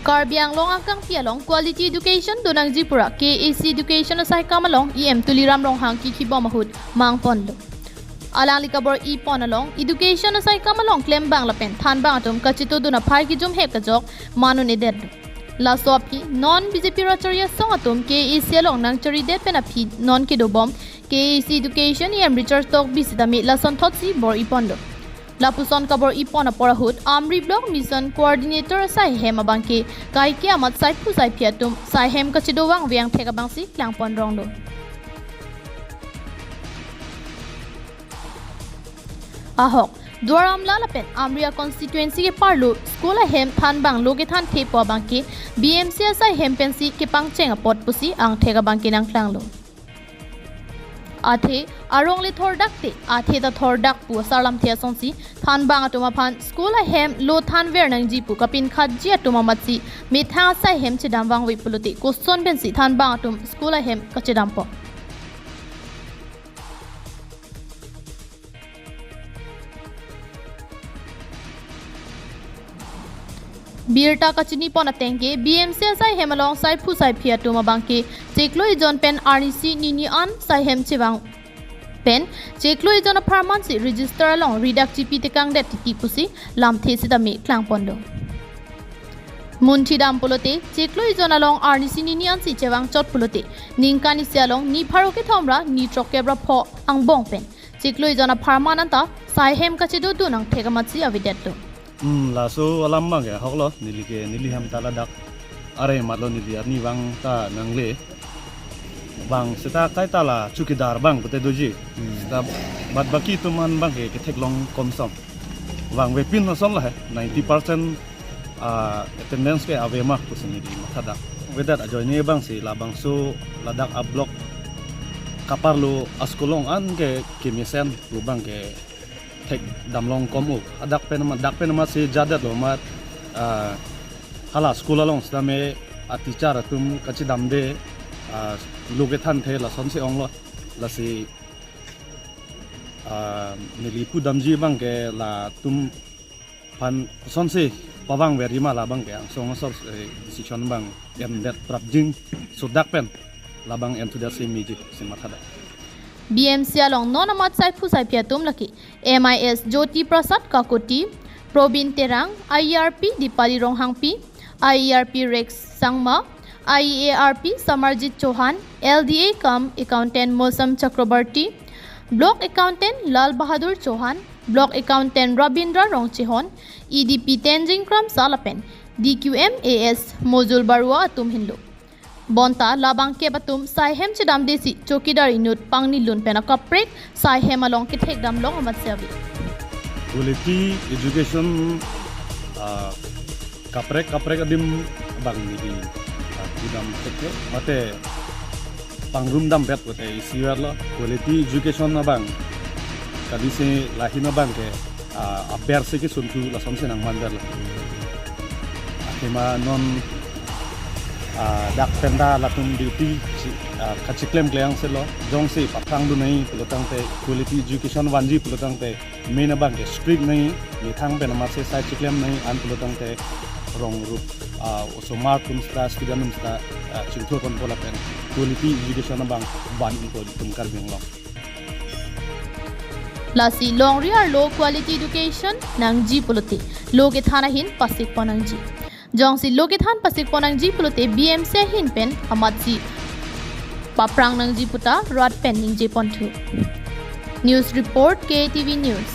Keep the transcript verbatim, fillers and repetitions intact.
Karbi Anglong akangpi along quality education donangji pura K A C education asaikam along E M Tuliram Ronghang kikhibom ahut mangponlo. Alangli kabor-ipon along education asaikam along klembang lapen thanbang atum kachetodun aphai kijumhep kajok manun-edetlo. Laso aphi non B J P rachari asong atum K A C along nangcharidet pen aphi non kedobom K A C education E M Richard Tokbi sitame lasonthotsi bor-iponlo. Lapuson kabor-ipon apor ahut Amri Block Mission Coordinator asaihem abangke kaike amat saiphu saiphi atum saihem kachedovangve angthek abangsi klangponronglo. Ahok Duar Amla lapen Amri a-constituency keparlo school ahem thanbang lo kethanthepo abangke B M C asaihem pensi kepangcheng apot pusi angthek abangke nangklanglo. Athe arong le thordak te, athe ta thordak pu asarlamthe asonsi thanbang atum aphan school ahem lo thanver nangji pu kapinkhatji atum amatsi methang asaihem chedamvangve pulote koson pensi thanbang atum school ahem kachedampo. Birta kachinipon atengke B M C asaihem along saiphu saiphi atum abangke chiklo ejon pen arnisi nini an saihem chevang pen chiklo ejon apharmansi register along ridak chipi tekangdet titi pusi lamthe sitame klangponlo. Munthidam pulote chiklo ejon along arnisi nini ansi chevangchot pulote ningkan isi along ni pharo kethom ra ni throkkep ra pho angbong pen chiklo ejon apharman anta saihem kachedodun angthek amatsi avedetlo. Hmm, laso alam abangke ahoklo, neli ke, neli hem ta ladak arei matlo, neli arnivang ta nangle. Bang seta kaita la chowkidar abang pute doji. Hmm. Seta bad baki atum an abangke ketheklong komsom. Vangvepin ason lahei, ninety percent, ah, attendance ke ave ma pusi neli mathadak. Avedet ajoine abangsi labangso ladak a-block kaparlo a-school along anke kemesen pu abangke thekdamlong kom o. Adak pen amat, dak pen amatsi jadetlo amat, ah, hala school along sitame a-teacher atum kachedamde, ah, lo kethanthe lasonsi onglo. Lasi, ah, neli pudamji abangke latum aphan kosonsi pavangver-i ma labangke angsong asor, eh, decision abang endet prapjin sudak pen labang enthusiasm meji si mathadak. B M C along non amat saiphu saiphi atum lake M I S Jyoti Prasad Kakoti, Probin Terang, I E R P Dipali Ronghangpi, I E R P Rex Sangma, I E R P Samarjit Chauhan, L D A cum accountant Mosam Chakrabarti, block accountant Lal Bahadur Chauhan, block accountant Rabindra Rongchehon, E D P Tenzing Kramsa lapen D Q M A S Mojul Barua atum henlo. Bonta labang kep atum saihem chedamdesi chowkidar inut pangnilun pen akaprek saihem along kethekdamlong amatsi ave. Quality education, ah, kaprek kaprek adim abang neli, ah, pudam thekthek mate pangrumdambet pute isi verlo, quality education abang kadise lahin abangke, ah, abersi kesunthu lasonsi nangmanverlo. Athema non, ah, dak penta latum duty si, ah, kachiklemkle angselo, jongsi paphrangdun nangji pulotangte, quality education vanji pulotangte, main abangke strict nangji, methang pen amatsi sai chiklem nangji, an pulotangte rong rup, ah, osomar atum seta, student atum seta, ah, chingthur ponpo lapen quality education abang van-unpo itum Karbi Anglong. Lasi longri arlo quality education nangji pulote lo kethan ahin pasikpon nangji. Jongsi lo kethan pasikpon nangji pulote B M C ahin pen amatsi paphrang nangji puta rat pen ningjeponthu. News report, K T V News.